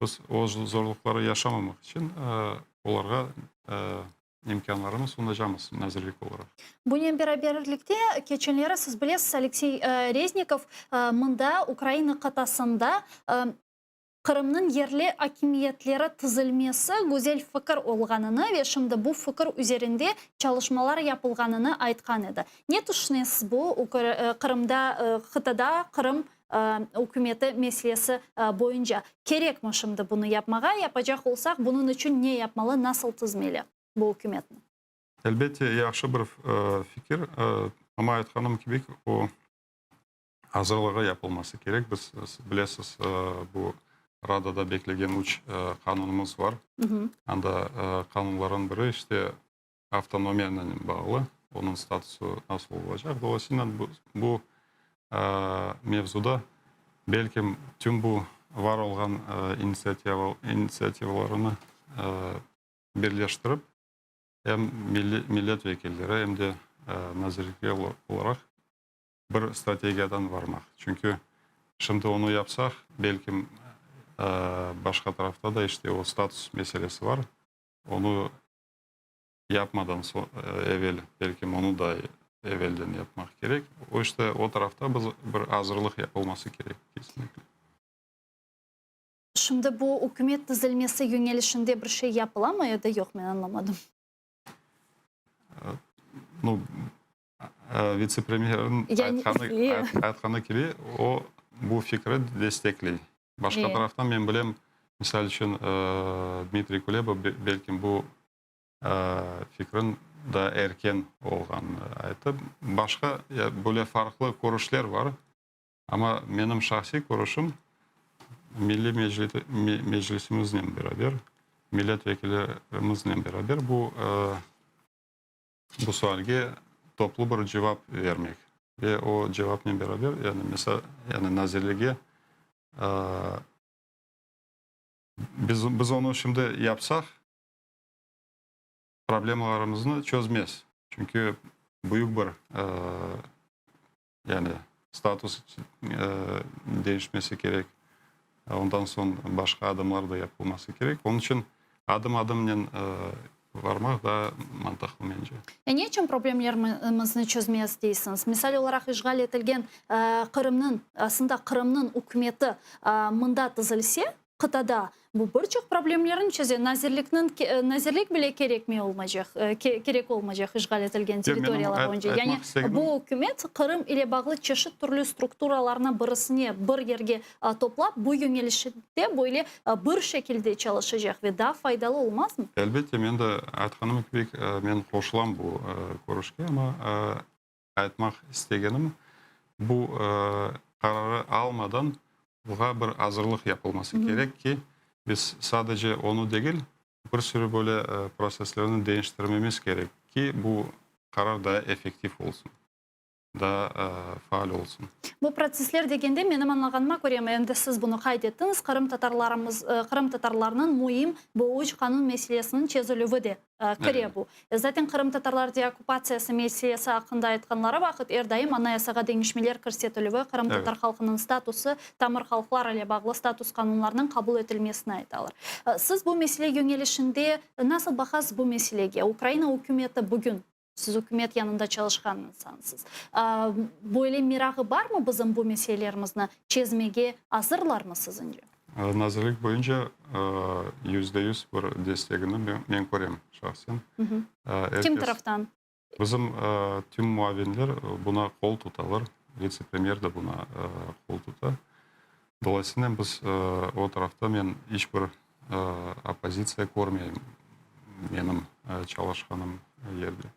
Biz o zorluqları yaşamamaq içün olarğa imkânlarını sunacamız nazirlik olaraq. Bunen beraberlikte, keçenleri, siz bilesiz, Aleksey Reznikov mında, Ukraina qıtasında Qırımnıñ yerli akimiyetleri tizilmesi güzel fikir olğanını ve şimdi bu fikir üzerinde çalışmalar yapılğanını aytqan edi. Ne tüşünesiz bu Qırımda, qıtada Qırım ükümeti meselesi boyunca? Kerekmi şimdi bunı yapmağa? Yapacaq olsaq, bunıñ içün ne yapmalı, nasıl tizmeli bu ükümetni? Elbette, yahşı bir fikir, amma aytqanım kibi, o azırlığı yapılması kerek. Biz, bilesiz, bu Radada beklegen üç qanunımız bar. Anda qanunlarnıñ biri, işte, avtonomiyanen bağlı, onıñ statusı nasıl olacaq. Dolayısıyla bu mevzuda, belkim, tüm bu var olğan inisiativalarını birleştirip, em millet vekilleri, em de nazirlikler olaraq bir strategiyadan varmaq. Çünki şimdi onı yapsaq, belkim, başqa tarafta da işte o status meselesi var, onı yapmadan evel, belkim onı da evelden yapmaq kerek. O işte o tarafta biz bir azırlıq yapılması kerek kesinlikle. Şimdi bu ükümet tizilmesi yöñelişinde bir şey yapılamı ya da yoq, men añlamadım. Nu, vitse-premyerniñ aytqanı kibi, o bu fikri destekley. Başqa taraftan men bilem, misal içün, Dmitriy Kuleba belkim bu. fikrin daa erken olğanını ayttı. Başqa böyle farqlı körüşler bar, amma menim şahsiy körüşim, Milliy Meclisimiznen beraber, millet vekillerimiznen beraber bu bu sualge toplu bir cevap vermek ve o cevapnen beraber, yani mesela, yani nazirlige biz biz onı şimdi yapsaq, problemalarımıznı çözmez. Çünki büyük bir yani status deñişmesi kerek, ondan soñ başqa adımlar da yapılması kerek. Onıñ içün adım-adımnen varmaq daa mantıqlı mence. E ne içün problemlerimizni çözmez deysiñiz? Misal olaraq, işğal etilgen Qırımnıñ, aslında Qırımnıñ ükümeti mında tizilse, Qıtada bu bir çoq problemlerni çeze, nazirlikniñ, nazirlik bile kerekmey olmaycaq, kerek olmaycaq işğal etilgen territoriyalar boyunca. Yani bu ükümet Qırım ile bağlı çeşit türlü strukturalarnı birisine, bir yerge toplap, bu yöñelişte böyle bir şekilde çalışacaq ve daa faydalı olmazmı? Elbette, men de aytqanım kibi, men qoşulam bu körüşke, amma Aytmaq istegenim, bu qararı almadan buğa bir azırlıq yapılması kerek ki, biz sadece onı degil, bir sürü böyle proseslerni deñiştirmemiz kerek ki, bu qarar daa effektiv olsun, daa faal olsun. Bu protsessler degende, menim añlağanıma köre, em de siz bunı qayd ettiñiz, qırımtatarlarımız, qırımtatarlarnıñ müim bu üç qanun meselesiniñ çezilüvi de kire bu. Zaten qırımtatarlar deokkupatsiyası meselesi aqqında aytqanları vaqıt er daim Anayasağa deñişmeler kirsetilüvi, qırımtatar halqınıñ statusı, tamır halqlar ile bağlı status qanunlarınıñ qabul etilmesini aytalar. Siz bu mesele yöñelişinde nasıl baqasız bu meselege? Ukraina ükümeti bugün, siz ükümet yanında çalışqan insansız, böyle merağı barmı bizim bu meselelerimizni çezmege azırlarmı sizince? Nazirlik boyunca %100 bir destegini men körem şahsen. Kim taraftan? Bizim tüm muavinler buna qol tutalar, vitse-premyer de buna qol tuta. Dolayısıyla biz o tarafta men iç bir oppozitsiya körmeyim menim çalışqanım yerde.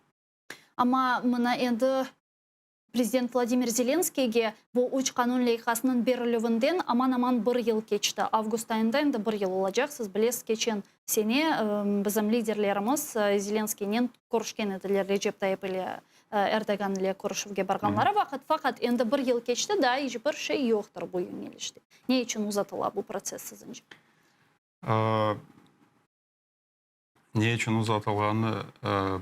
Amma mına endi Prezident Vladimir Zelenskiyge bu üç qanun leyhasınıñ berilüvinden aman-aman bir yıl keçti. Avgust ayında endi bir yıl olacaq. Siz bilesiz, keçen sene bizim liderlerimiz Zelenskiynen körüşken ediler, Recep Tayyip ile Erdoğan ile körüşüvge barğanları vaqıt. Faqat endi bir yıl keçti, daa iç bir şey yoqtır bu yöñelişte. Ne içün uzatıla bu protsess sizince? Ne içün uzatılğanını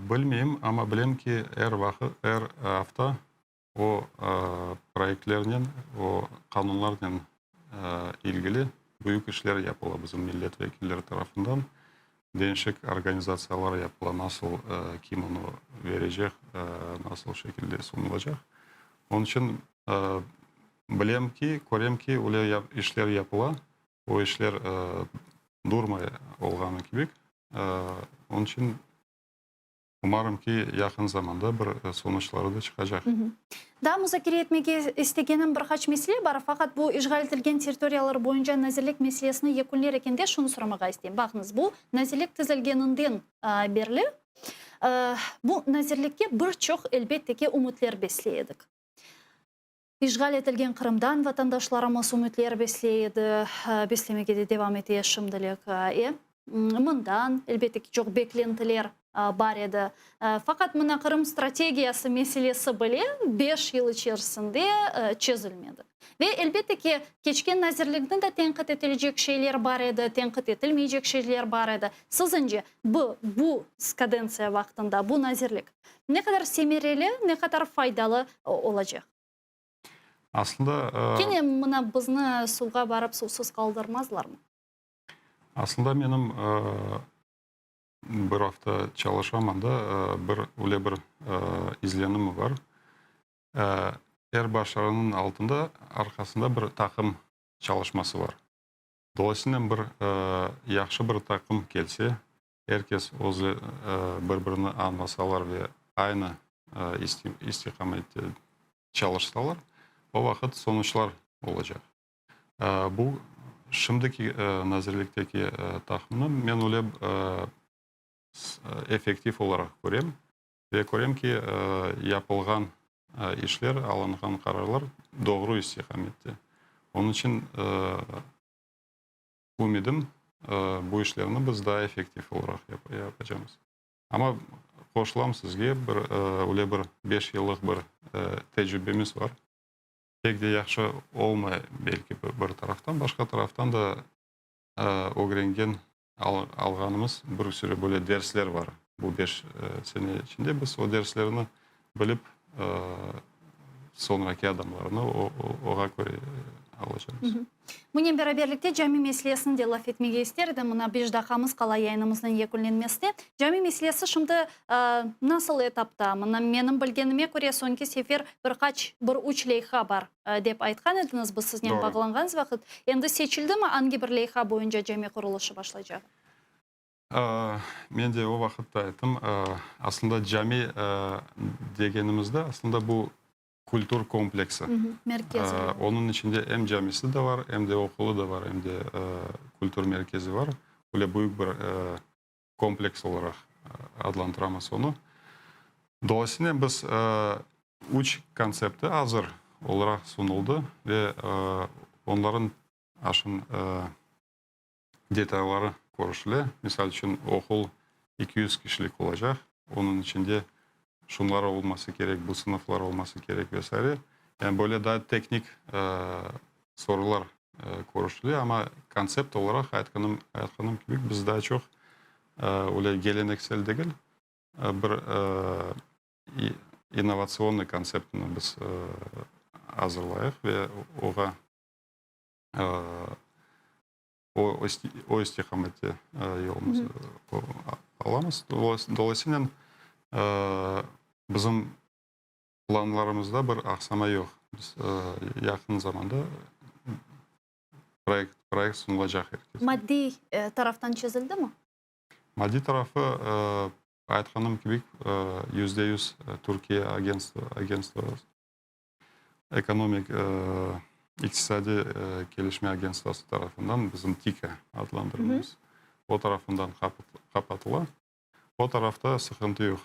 bilmeyim, amma bilem ki, er vaqıt, er afta o proyektlernen, o qanunlarnen ilgili büyük işler yapıla bizim millet vekilleri tarafından. Deñişik organizatsiyalar yapıla, nasıl, kim onı verecek, nasıl şekilde sunulacaq. Onıñ içün bilem ki, körem ki, öyle işler yapıla. O işler durmay olğanı kibi. Onıñ içün umarım ki, yaqın zamanda bir sonuçları da çıqacaq. Daa muzakere etmege istegenim bir qaç mesele bar, faqat bu işğal etilgen territoriyalar boyunca nazirlik meselesini yekünler ekende şunı soramağa isteyim. Baqıñız, bu nazirlik tizilgeninden berli bu nazirlikke bir çoq, elbette ki, ümütler besley edik. İşğal etilgen Qırımdan vatandaşlarımız ümütler besley edi, beslemege de devam ete şimdilik. E, mından, elbette ki, çoq beklentiler bar edi. Faqat mına Qırım strategiyası meselesi bile beş yıl içerisinde çezilmedi. Ve, elbette ki, keçken nazirlikni de tenqit etilecek şeyler bar edi, tenqit etilmeycek şeyler bar edi. Sizince, bu, bu kadentsiya vaqtında bu nazirlik Ne qadar semereli, ne qadar faydalı olacaq? Aslında. Kene mına bizni suvğa barıp suvsız qaldırmazlarmı? Aslında menim bir afta çalışam anda, bir öyle bir izlenim bar. Er başarınıñ altında, arqasında bir taqım çalışması bar. Dolayısıyla bir yahşı bir taqım kelse, Er kes özü bir-birini añlasalar ve aynı istiqamette çalışsalar, o vaqıt sonuçlar olacaq. Bu şimdiki nazirlikteki taqımnı men öyle. effektiv olaraq körem ve körem ki, yapılğan işler, alınğan qararlar doğru istiqamette. Onıñ içün ümidim, bu işlerni biz daa effektiv olaraq yapacamız. Amma qoşulam sizge, bir öyle bir beş yıllıq bir tecrübemiz bar. Pek de yahşı olmay belki bir taraftan, başqa taraftan da ögrengen, alğanımız bir sürü böyle dersler bar. Bu beş sene içinde biz o derslerni bilip, soñraki adamlarnı oğa köre alacamız. Bunen beraberlikte cami meselesini de laf etmege ister edim. Mına beş daqqamız qala yayınımıznıñ yekünlenmesine. Cami meselesi şimdi nasıl etapta? Mına menim bilgenime köre, soñki sefer bir qaç, bir üç leyha bar, dep aytqan ediñiz biz siznen bağlanğan vaqıt. Endi seçildimi angi bir leyha boyunca cami qurulışı başlaycağı? Men de o vaqıt da ayttım, aslında cami degenimizde, aslında bu kültür kompleksi. Merkez. Onıñ içinde em camisi de bar, em de oqulı da bar, em de kültür merkezi bar. Böyle büyük bir kompleks olaraq adlandıramız onı. Dolayısıyla biz üç kontsepti azır olaraq sunuldı ve onların aşın detayları körüşile. Misal içün, oqul 200 kişilik olacaq, onıñ içinde şunlar olması kerek, bu sınıflar olması kerek ve saire. Yani böyle daa teknik sorular körüşile, amma kontsept olaraq, aytqanım, aytqanım kibi, biz daa çoq öyle geleneksel degil, bir innovatsionnıy kontseptini biz azırlayıq ve oğa o istiqamette yolumız alamız. Dolayısıyla bizim planlarımızda bir aqsama yoq. Biz yaqın zamanda proyekt, proyekt sunulacaq er keske. Maddiy taraftan çezildimi? Maddiy tarafı, aytqanım kibi, %100 Türkiye agentstvo, agentstvo Ekonomik, iqtisadiy kelişme agentstvosı tarafından, bizim TİKA adlandırmamız, o tarafından qapatıla. O tarafta sıqıntı yoq.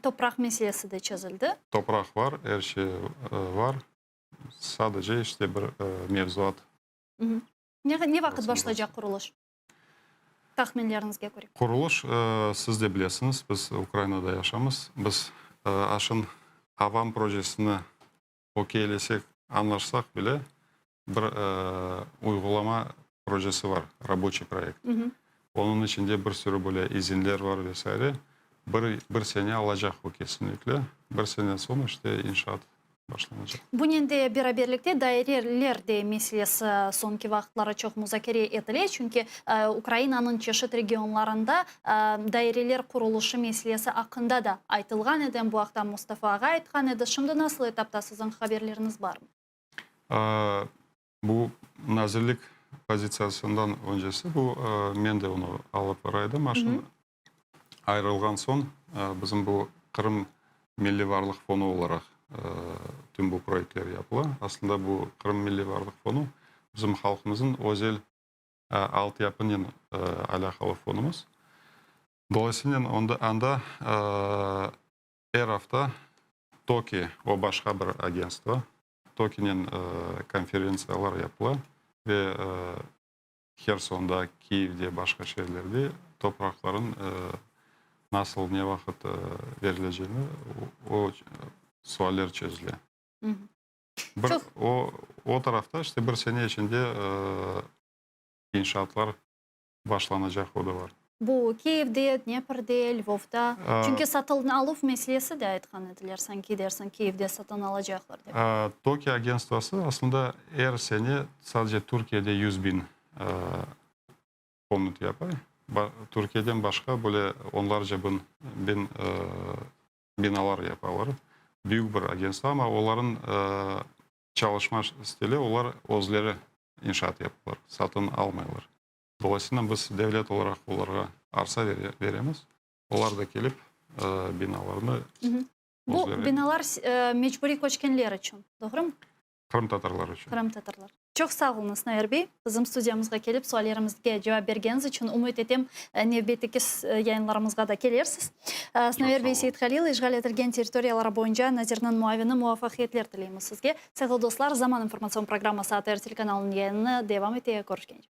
Topraq meselesi de çezildi. Topraq bar, er şey bar. Sadece işte bir mevzuat. Ne vaqıt başlaycaq qurulış, tahminleriñizge köre? Qurulış, siz de bilesiñiz, biz Ukrainada yaşamız. Biz aşın avam projesini okeylesek, añlaşsaq bile, bir uyğulama projesi bar, raboçiy proyekt. Onıñ içinde bir sürü böyle izinler bar ve saire. Bir, bir sene alacaq o kesinlikle. Bir sene soñ işte inşaat başlanacaq. Bunen de beraberlikte daireler de meselesi soñki vaqıtları çoq muzakere etile, çünki Ukrainanıñ çeşit regionlarında daireler qurulışı meselesi aqqında da aytılğan edi, em bu aqta Mustafa ağa aytqan edi. Şimdi nasıl etapta, siziñ haberleriñiz barmı? Bu nazirlik pozitsiyasından öncesi bu men de onı alıp bara edim. Aşın ayrılğan soñ bizim bu Qırım Milliy Varlıq Fonu olaraq tüm bu proyektler yapıla. Aslında bu Qırım Milliy Varlıq Fonu bizim halqımızın özel altyapınen alâqalı fonumız. Dolayısınen onda anda Er afta TOKİ, o başqa bir agentstvo, TOKİnen konferentsiyalar yapıla ve Hersonda, Kiyevde, başqa şeerlerde topraqların nasıl, ne vaqıt verilecegini o sualler çezile. Bir, o, o tarafta işte bir sene içinde inşaatlar başlanacaq o da bar. Bu Kiyevde, Dneprde, Lvovda. Çünki satın aluv meselesi de aytqan ediler, sanki dersiñ Kiyevde satın alacaqlar dep. TOKİ agentstvosı aslında er sene sadece Türkiyede 100 biñ konut yapa. Türkiyeden başqa böyle onlarca biñ, biñ binalar yapalar. Büyük bir agentstvo, amma olarnıñ çalışma stili, olar özleri inşaat yapalar, satın almaylar. Dolayısıyla biz devlet olaraq olarğa arsa beremiz, olar da kelip binalarnı Bu binalar mecburiy köçkenler içün, doğrumı? Qırımtatarlar içün. Qırımtatarlar. Çoq sağ oluñız, Sinaver bey, bizim studiyamızğa kelip suallerimizge cevap bergeniñiz içün. Ümüt etem, nevbetteki yayınlarımızğa da kelersiz. Sinaver bey Seyithalil, işğal etilgen territoriyalar boyunca nazirniñ muavini, muvafaqiyetler tileymiz sizge. Sayğılı dostlar, Zaman informatsion programması ATR telekanalınıñ yayınını devam ete. Körüşkence.